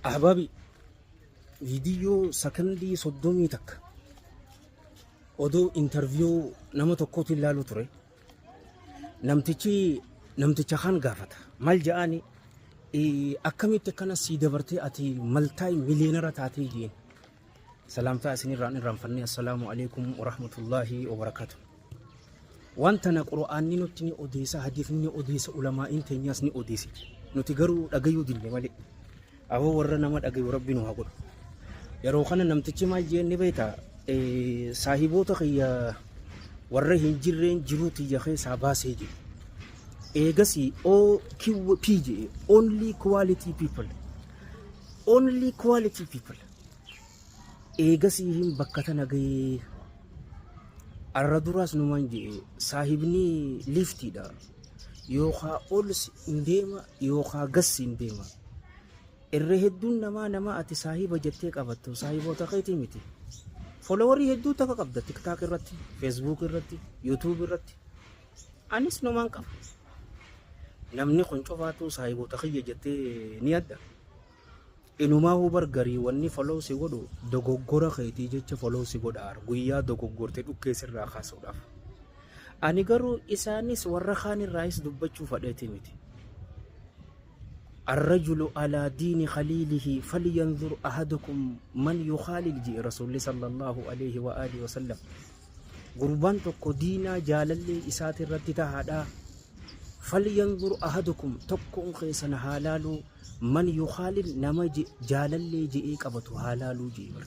Ahbaabi, viidiyoo sakandii 31 odoo intarviyuu nama tokkootiin ilaaluu ture. Namtichi namticha kaan gaafata. Maal ja'aani akkamitti akkana sii dabartee ati maltaay miliyeenara taatee jeen. Salaamtaa isinirraan irraanfannee, assalaamu alaikum warahmatullaahi wabarakaatu. Waan tana Qur'aanni nutti ni odeessa, hadiifni ni odeessa, ulamaa'iin teenyaas ni odeessiti. Nuti garuu dhagayuu dinne malee. Aboo, warra nama dhagayu Rabbi nu haa godhu. Yeroo kana namtichi maal jeen ni beekta? Saahiboota kiyya warra hin jirreen jiruu tiyya keessaa baasee jedhe. Eegasii OQP jedhe, only quality people. Only quality people. Eegasii hin bakka tana gahee. Arra duraas numaan jedhe, saahibni liiftiidha. Yookaa ol hin deema, yookaa gas hin deema. Irra hedduun namaa, nama ati saahiba jettee qabattu, saahiboota keetii miti. Followerii hedduu takka qabda TikTok irratti, Facebook irratti, YouTube irratti. Anis numaan qaba. Namni kun cufaatu saahiboota kiyya jettee ni adda. Inumaa bar garii wanni follow si godhu dogoggora keetii jecha follow si godha, guyyaa dogoggorte dhukkee sirraa kaasuudhaaf. Ani garuu isaanis warra kaan irraayis dubbachuu fadheeti miti. الرجل على دين خليله فلينظر أحدكم من يخالل جي رسول صلى الله عليه وآله وسلم. Gurbaan tokko diinaa jaalallee isaati irratti tahaadha. فلينظر أحدكم, tokkoon keessan haa laaluu, من يخالل, nama jaalallee je'ee qabatu haa laaluu jee bar.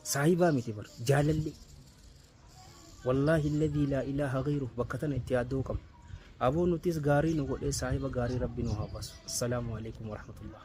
Saahibaa miti bar, jaalallee. والله الذي لا إله غيره, bakka tana itti yaaddoo qabna. Aboo, nutis gaarii nu godhee saahiba gaarii Rabbi nu haa baasu. Assalaamu alaikum warahmatullah.